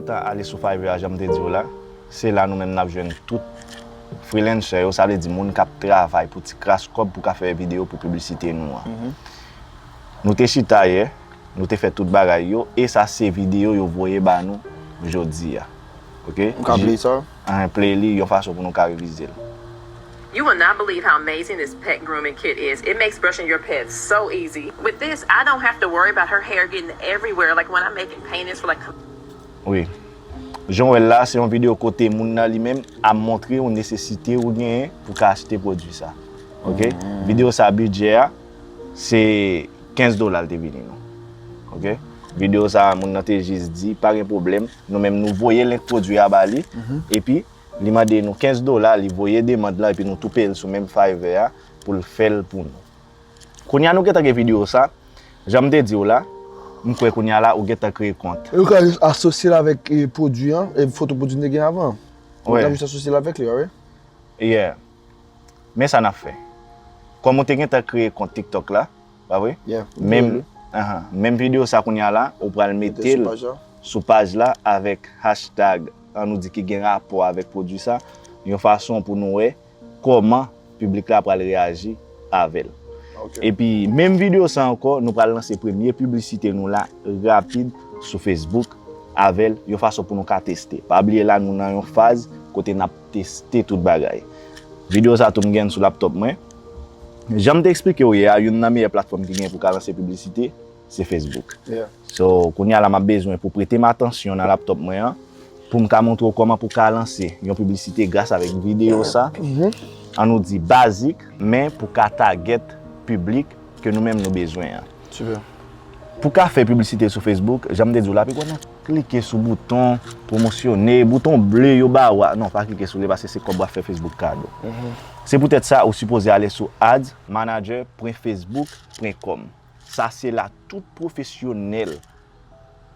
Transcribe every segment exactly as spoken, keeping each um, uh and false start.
Tan ale sou Fiverr a, jan m te di w la, se la nou menm n ap jwenn tout freelancer yo, sa vle di moun k ap travay pou ti kras kòb pou ka fè videyo pou piblisite nou an. Nou te chita yè, nou te fè tout bagay yo, e sa se videyo yo voye ba nou jodi a. Ok? M ka play sa? Ahn, play li yon fason pou nou ka revize l. You will not believe how amazing this pet grooming kit is. It makes brushing your pets so easy. With this, I don't have to worry about her hair getting everywhere like when I'm making paintings for like Wi. Jan w wè l la, se yon videyo kote moun nan li menm ap montre w nesesite ou genyen pou ka achte pwodui sa. Ok? Videyo sa, bidjè a, se kenz dola l te vini nou. Ok? Videyo sa, moun nan te jis di, pa gen pwoblèm. Nou menm, nou voye link pwodui a ba li. Epi, li mande nou kenz dola, li voye demann lan, epi nou tou peye l sou menm Fiverr a pou l fè l pou nou. Kounye a nou gentan gen videyo sa. Jan m te di w la, m kwè kounye a la ou gentan kreye kont. E ou ka jis asosye l avèk e, pwodui an, e foto pwodui n te gen avan. Ou ka jis asosye l avèk li, pa vre? Yeah. Men sa n ap fè. Kòm ou te gentan kreye kont TikTok la, pa vre? Yeah, menm, ahan, menm videyo sa kounye a la, ou pral mete l sou paj la avèk hashtag, an nou di ki gen rapò avèk pwodui sa, yon fason pou nou wè kòman piblik la pral reyaji avè l. Ok. Epi, menm videyo sa ankò, nou pral lanse premye piblisite nou la rapid sou Facebook avè l, yon fason pou nou ka teste. Pa bliye la, nou nan yon faz kote n ap teste tout bagay. Videyo sa tou m gen sou laptop mwen. Jan m te eksplike w yè a, youn nan meyè platfòm ki gen pou ka lanse piblisite, se Facebook. Yeah. So, kounye a la, m ap bezwen pou prete m atansyon nan laptop mwen an, pou m ka montre w kòman pou ka lanse yon piblisite gras avèk videyo sa, an nou di bazik, men pou ka target piblik ke nou menm nou bezwen an. Super. Pou ka fè piblisite sou Facebook, jan m te di w la, pi gwo nan klike sou bouton pwomosyone, bouton ble yo ba w a. Non, pa klike sou li, paske se kòb w ap fè Facebook kado. Se poutèt sa, ou sipoze ale sou ads manager pwen facebook pwen com. Sa se la tout pwofesyonèl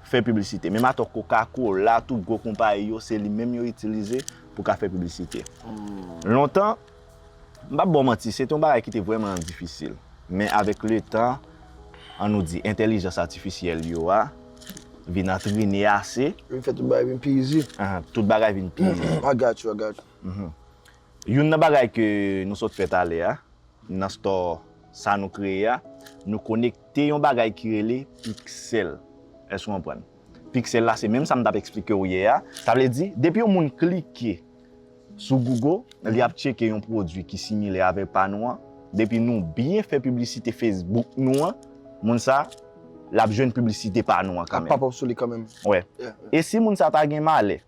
fè piblisite. Menm atò Coca-Cola, tout gwo konpayi yo, se li menm yo itilize pou ka fè piblisite. Lontan, m p ap ba w manti, se te yon bagay ki te vrèman difisil. Men avèk letan, an nou di, entèlijans atifisyèl yo a vin antrene ase. Vin fè tout bagay vin pi easy. Ahan, tout bagay vin pi easy. I got you, I got you. Youn nan bagay ke nou sot fè talè a, nan store sa nou kreye a, nou konekte yon bagay ki rele Pixel. Èske w konprann? Pixel la, se menm sa m t ap eksplike w yè a. Sa vle di, depi yon moun klike sou Google, li ap tcheke yon pwodui ki similè avèk pa nou an. Depi nou byen fè piblisite Facebook nou an, moun sa, l ap jwenn piblisite pa nou an kanmenm. Ap pop up sou li kanmenm. Wè. Yeah, yeah. E si moun sa ta gen malè,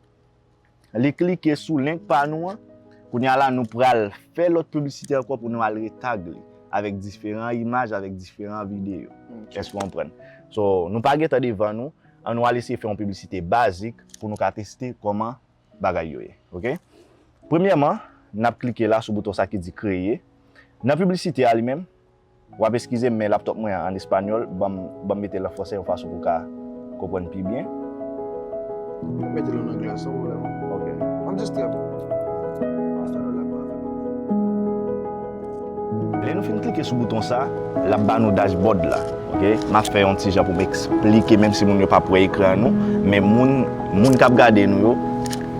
li klike sou link pa nou an, kounye a la, nou pral fè lòt piblisite ankò pou nou al retag li avèk diferan imaj, avèk diferan videyo. Ok. Èske w konprann? So, nou pa gentan devan nou, an nou al eseye fè yon piblisite bazik pou nou ka teste kòman bagay yo ye. Ok? Premyèman, n ap klike la sou bouton sa ki di kreye. Nan piblisite a li menm, w ap eskize m, men laptop mwen an an espanyòl, ban m, ban m mete l an fransè yon fason pou w ka konprann pi byen. Mete l an anglè, san pwoblèm. Ok. I'm just there. Lè nou fin klike sou bouton sa, l ap ba nou dashboard la. Ok? M ap fè yon ti jan pou m eksplike, menm si moun yo p ap wè ekran nou, men moun, moun k ap gade nou yo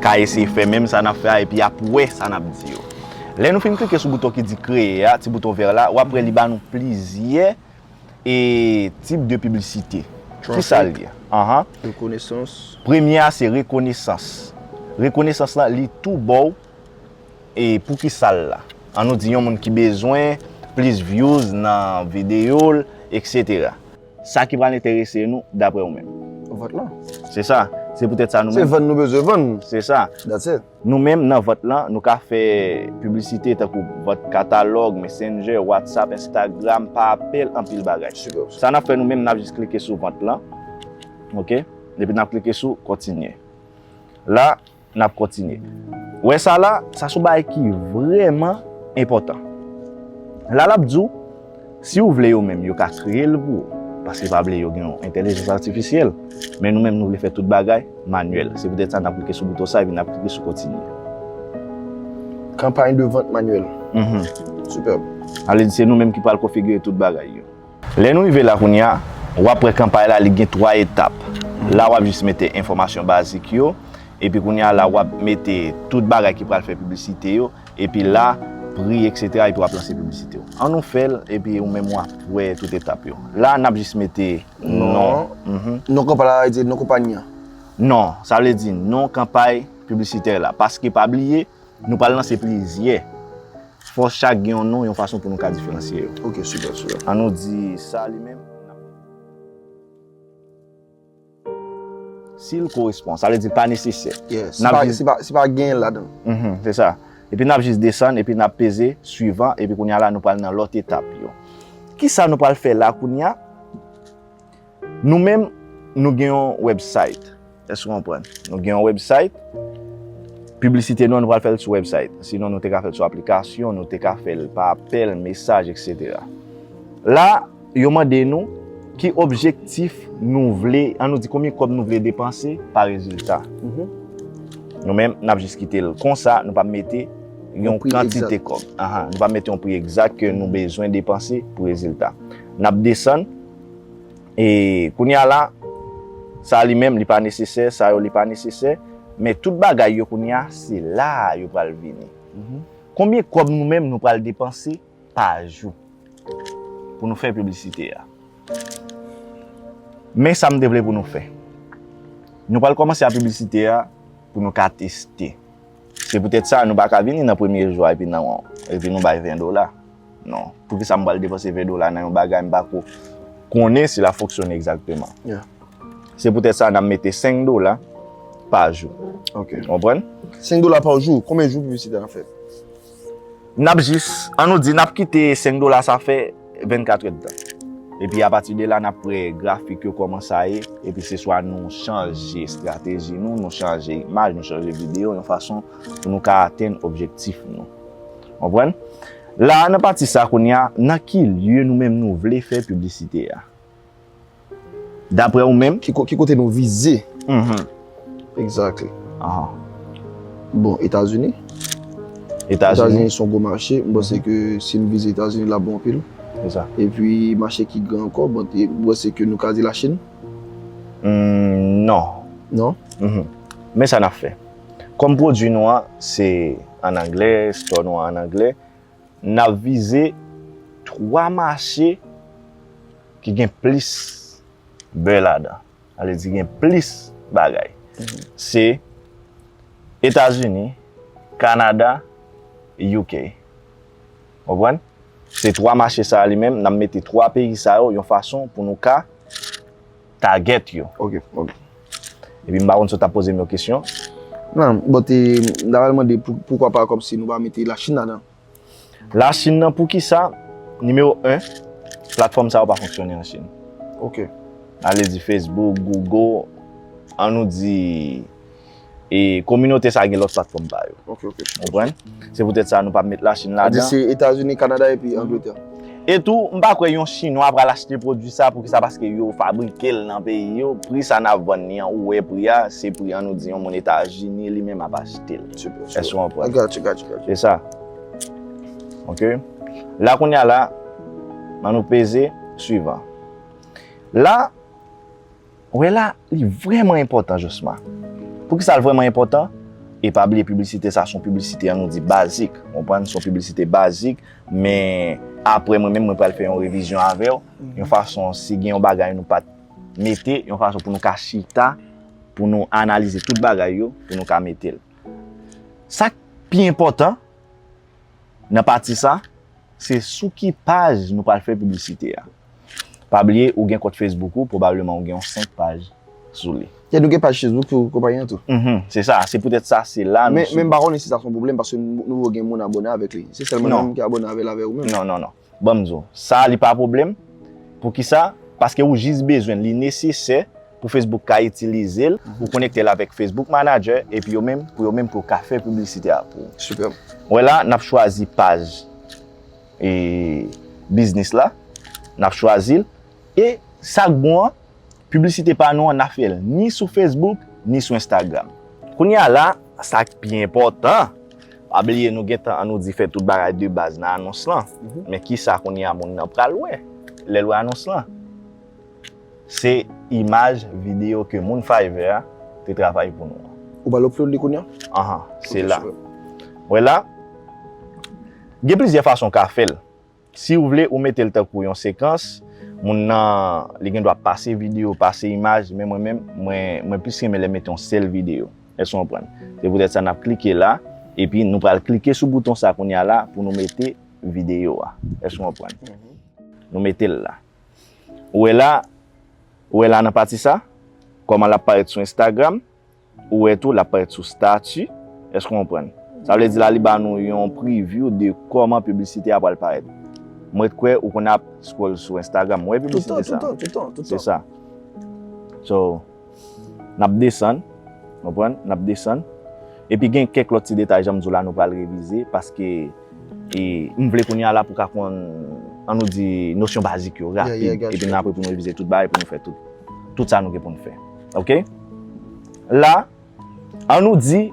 ka eseye fè menm sa n ap fè a, epi y ap wè sa n ap di yo. Lè nou fin klike sou bouton ki di kreye a, ti bouton vè la, w ap wè li ba nou plizyè e tip de piblisite. Ki sa l ye? Ahan. Rekonesans. Premye a se rekonesans. Rekonesans lan, li tou ba w e poukisa l la. An nou di yon moun ki bezwen plis views nan videyo l, et cetera. Sa ki pral enterese nou, daprè w menm? Vant lan. Se sa. Se poutèt sa nou menm. Se vann nou bezwen vann. Se sa. That's it. Nou menm, nan vant lan, nou ka fè piblisite tankou vant katalòg, Messenger, WhatsApp, Instagram, pa apèl, anpil bagay. Superb. Sa n ap fè nou menm, n ap jis klike sou vant lan. Ok? Epi n ap klike sou kontinye. La, n ap kontinye. Wè sa la, sa se yon bagay ki vrèman enpòtan. La, l ap di w, si w vle yo menm, yo ka kreye l pou ou. Paske pa bliye, yo gen yon entèlijans atifisyèl. Men nou menm, nou vle fè tout bagay manyèl. Se poutèt sa n ap klike sou bouton sa, epi n ap klike sou kontinye. Campagne de vente manuelle. Mhm. Superbe. Sa vle di se nou menm ki pral konfigire tout bagay yo. Lè nou rive la kounye a, w ap wè kanpay la, li gen twa etap. La w ap jis mete enfòmasyon bazik yo, epi kounye a la w ap mete tout bagay ki pral fè piblisite yo, epi la, pri, etsetera, epi w ap lanse piblisite w. Ann nou fè l, epi ou menm w ap wè tout etap yo. La, n ap jis mete non. Non. Mhm. Non kanpay la, vle di non konpayi an. Non, sa vle di non kanpay piblisitè la. Paske pa bliye, nou pral lanse plizyè. Fò chak gen yon non, yon fason pou nou ka diferansye yo. Ok, sipè, sipè. Ann nou di sa li menm. Si l korespon, sa vle di l pa nesesè. Yeah, si pa, si pa, si pa gen ladan. Mhm, se sa. Epi n ap jis desann, epi n ap peze swivan, epi kounye a la nou pral nan lòt etap yo. Kisa nou pral fè la kounye a? Nou menm, nou gen yon website. Èske w konprann? Nou gen yon website. Piblisite nou an, nou pral fè l sou website. Sinon, nou te ka fè l sou aplikasyon, nou te ka fè l pa apèl, mesaj, etsetera. La, yo mande nou ki objektif nou vle, ann nou di konbyen kòb nou vle depanse pa rezilta. Mhm. Nou menm, n ap jis kite l konsa, nou p ap mete yon kantite kòb. Ahan, nou p ap mete yon pri egzak ke nou bezwen depanse pou rezilta. N ap desann, e kounye a la, sa li menm, li pa nesesè, sa yo, li pa nesesè, men tout bagay yo kounye a, se la a yo pral vini. Mhm. Konbyen kòb nou menm nou pral depanse pa jou pou nou fè piblisite a. Men sa m te vle pou nou fè. Nou pral kòmanse a piblisite a pou nou ka teste. Se poutèt sa, nou pa ka vini nan premye jou a epi nan, epi nou bay ven dola. Non. Poukisa m pral depanse ven dola nan yon bagay m pa ko konnen si l ap fonksyone egzakteman? Yeah. Se poutèt sa, n ap mete senk dola pa jou. Ok. Konprann? Senk dola pa jou, konbyen jou piblisite a fè? N ap jis, ann nou di, n ap kite senk dola sa fè vennkat èdtan. Epi apati de la, n ap wè grafik yo kòman sa ye, epi se swa nou chanje estrateji nou, nou chanje imaj, nou chanje videyo, yon fason pou nou ka atenn objektif nou. Konprann? La, nan pati sa kounye a, nan ki lye nou menm nou vle fè piblisite a? Daprè ou menm? Ki ko-, ki kote nou vize? Mhm. Exactly. Ahan. Bon, Etazini. Etazini. Etazini se yon gwo mache. M panse ke si n vize Etazini, l ap bon anpil. Se sa. Epi mache ki gran ankò, bon, te, m panse ke nou ka di Lachin. Hmm, non. Non? Mhm. Men sa n ap fè. Kòm pwodui nou an, se an anglè, store nou an an anglè, n ap vize twa mache ki gen plis bè ladan. Sa vle di gen plis bagay. Mhm. Se Etazini, Kanada, U K. Konprann? Se twa mache sa a li menm, n ap mete twa peyi sa yo yon fason pou nou ka target yo. Ok, ok. Epi m pa konn si w t ap poze m yon kesyon. Non, but, eh, m ta pral mande pou, poukwa pa kòmsi nou pa mete Lachin ladan. Lachin nan, poukisa? Nimewo en, platfòm sa yo pa fonksyone an Chin. Ok. Sa vle di Facebook, Google, ann nou di, e kominote sa gen lòt platfòm pa yo. Ok, ok. Konprann? Se poutèt sa nou p ap met Lachin ladan. Sa vle di se Etazini, Kanada epi Angletè. E tou, m pa kwè yon Chinwa pral achte pwodui sa, poukisa? Paske yo fabrike l nan peyi yo, pri sa n ap vann li an, ou wè pri a, se pri, ann nou di, yon moun Etazini li menm ap achte l. Èske w konprann? I got you, got you, got you. Se sa. Ok. La kounye a la, ann nou peze swivan. La, wè la, li vrèman enpòtan, Josma. Poukisa l vrèman enpòtan? E pa bliye piblisite sa, se yon piblisite, ann nou di, bazik. Konprann? Se yon piblisite bazik, men apre mwen menm, mwen pral fè yon revizyon avè w, yon fason, si gen yon bagay nou pa t mete, yon fason pou nou ka chita, pou nou analize tout bagay yo, pou nou ka mete l. Sa k pi enpòtan, nan pati sa, se sou ki paj nou pral fè piblisite a. Pa bliye, ou gen kont Facebook ou, pwobableman ou gen yon senk paj sou li. Ya, nou gen paj Facebook pou konpayi an tou. Mhm, se sa, se poutèt sa, se la nou sou. Men, men m pa konnen si sa se yon pwoblèm, paske nou, nou gen moun abòne avèk li. Se sèlman nou menm ki abòne avè l avè ou menm. Non, non, non. Ban m di w, sa li pa pwoblèm. Poukisa? Paske ou jis bezwen l, li nesesè pou Facebook ka itilize l, ou konekte l avèk Facebook Manager, epi yo menm, pou yo menm pou yo ka fè piblisite a pou ou. Sipè. Wè la, n ap chwazi paj, e, biznis la, n ap chwazi l, e sa k bon an, piblisite pa nou an, n ap fè l ni sou Facebook, ni sou Instagram. Kounye a la, sa k pi enpòtan, pa bliye nou gentan, ann nou di, fè tout bagay de baz nan anons lan. Mhm. Men kisa kounye a moun nan pral wè lè l wè anons lan? Se imaj videyo ke moun Fiverr a te travay pou nou an. Ou pral upload li kounye a? Ahan, se la. Wè la, gen plizyè fason w ka fè l. Si w vle, ou mete l tankou yon sekans, moun nan, li gen dwa pase videyo, pase imaj, men mwen menm, mwen, mwen plis renmen lè m mete yon sèl videyo. Èske w konprann? Se poutèt sa n ap klike la, epi nou pral klike sou bouton sa kounye a la pou nou mete videyo a. Èske w konprann? Nou mete l la. Ou wè la, ou wè la nan pati sa, kòman l ap parèt sou Instagram, ou wè tou l ap parèt sou stati, èske w konprann? Sa vle di la li ba nou yon preview de kòman piblisite a pral parèt. Mwen kwè ou konn ap scroll sou Instagram, ou wè piblisite sa. Toutan, toutan, toutan. Se sa. So, n ap desann, konprann? N ap desann. Epi gen kèk lòt ti detay jan m di w la nou pral revize paske e, m vle kounye a la pou ka konn, ann nou di, nosyon bazik yo rapid. Epi n apre pou nou revize tout bagay pou nou fè tout, tout sa nou gen pou n fè. Oke? La, ann nou di,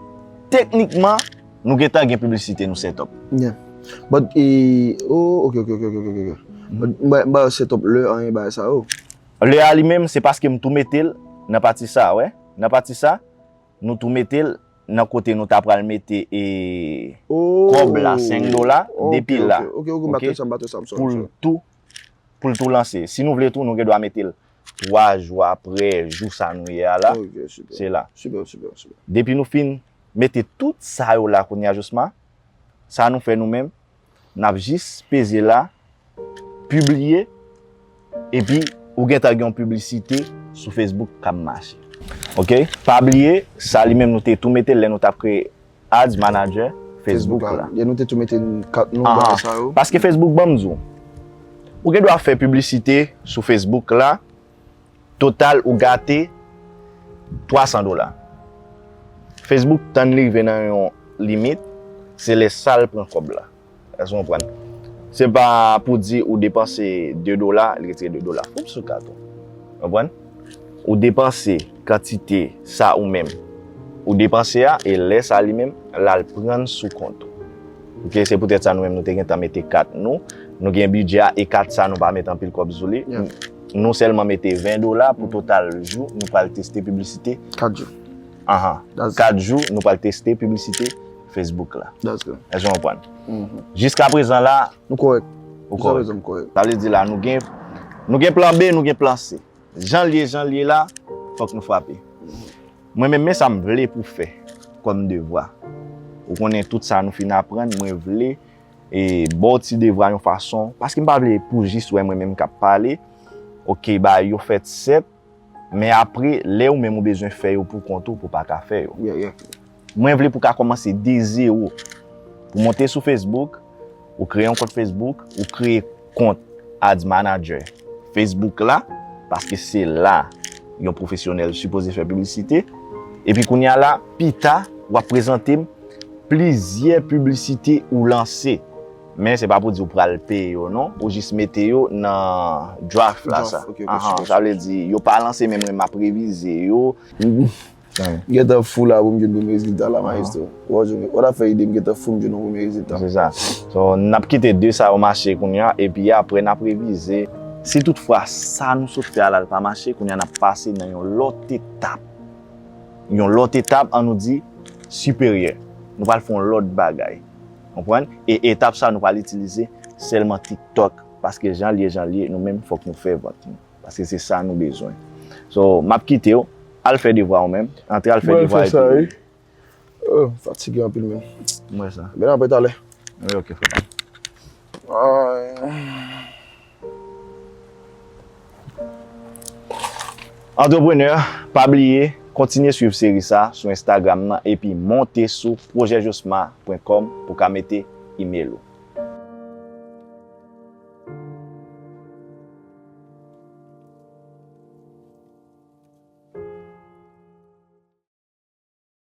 teknikman, nou gentan gen piblisite nou set up. Yeah. But, e, oh, ok, ok, ok, ok, ok. But, m ba yo set up lè anyen bagay sa yo. Lè a li menm, se paske m tou mete l nan pati sa, wè. Nan pati sa, nou tou mete l nan kote nou ta pral mete e kòb la, senk dola, depi la. Pou l tou, pou l tou lanse. Si nou vle tou, nou gen dwa mete l twa jou apre jou sa nou ye a la. Se la. Depi nou fin mete tout sa yo la kounye a jisman, sa nou fè nou menm, n ap jis peze la, pibliye, epi ou gentan gen yon piblisite sou Facebook k ap mache. Oke? Pa bliye, sa li menm nou te tou mete l lè nou t ap kreye Ads Manager Facebook la. Lè nou te tou mete kat nou bagay sa yo. Paske Facebook, ban m di w, ou gen dwa fè piblisite sou Facebook la, total ou gate twa san dola. Facebook tann li rive nan yon limit, se lè sa l pran kòb la. Èske w konprann? Se pa pou di ou depanse de dola, li retire de dola. Oups, sou kat ou. Konprann? Ou depanse kantite sa ou menm ou depanse a, e lè sa li menm, l al pran l sou kont ou. Oke, se poutèt sa nou menm nou te gentan mete kat nou. Nou gen bidjè a, e kat sa nou pa mete anpil kòb sou li. Nou sèlman mete ven dola pou total jou nou pral teste piblisite. Kat jou. Ahan. Kat jou nou pral teste piblisite Facebook la. Èske w konprann? Jiskaprezan la, nou kòrèk. Ou kòrèk. Sa vle di la, nou gen, nou gen plan B, nou gen plan C. Jan l ye, jan l ye la, fòk nou frape. Mwen menm, men sa m vle pou fè kòm devwa. Ou konnen tout sa nou fin aprann, mwen vle e ba w ti devwa yon fason, paske m pa vle pou jis wè mwen menm k ap pale. Oke, bagay yo fèt sèt, men apre, lè ou menm ou bezwen fè yo pou kont ou, pou w pa ka fè yo. Mwen vle pou w ka kòmanse de zewo. Ou monte sou Facebook, ou kreye yon kont Facebook, ou kreye kont Ads Manager Facebook la, paske se la yon pwofesyonèl sipoze fè piblisite. Epi kounye a la, pita, w ap prezante m plizyè piblisite ou lanse. Men se pa pou di w pral peye yo non, ou jis mete yo nan draft la sa. Sa vle di yo pa lanse men mwen m ap revize yo. Gentan fou la pou m jwenn premye rezilta la, maestro. Ou wè, w ap fè ide m gentan fou m jwenn yon premye rezilta. Se sa. So, n ap kite de sa yo mache kounye a, epi apre n ap revize. Si toutfwa sa nou sot fè a la l pa mache, kounye a n ap pase nan yon lòt etap. Yon lòt etap, ann nou di, siperyè. Nou pral fè yon lòt bagay. Konprann? E etap sa nou pral itilize sèlman TikTok. Paske jan l ye, jan l ye, nou menm fòk nou fè vant nou. Paske se sa nou bezwen. So, m ap kite w. Al fè devwa w menm. Antre al fè devwa epi. Oh, fatige anpil menm. M wè sa. Men apre talè. Wi, ok, frè. Antreprenè, pa bliye, kontinye swiv seri sa sou Instagram nan epi monte sou projè josma pwen kòm pou ka mete email ou.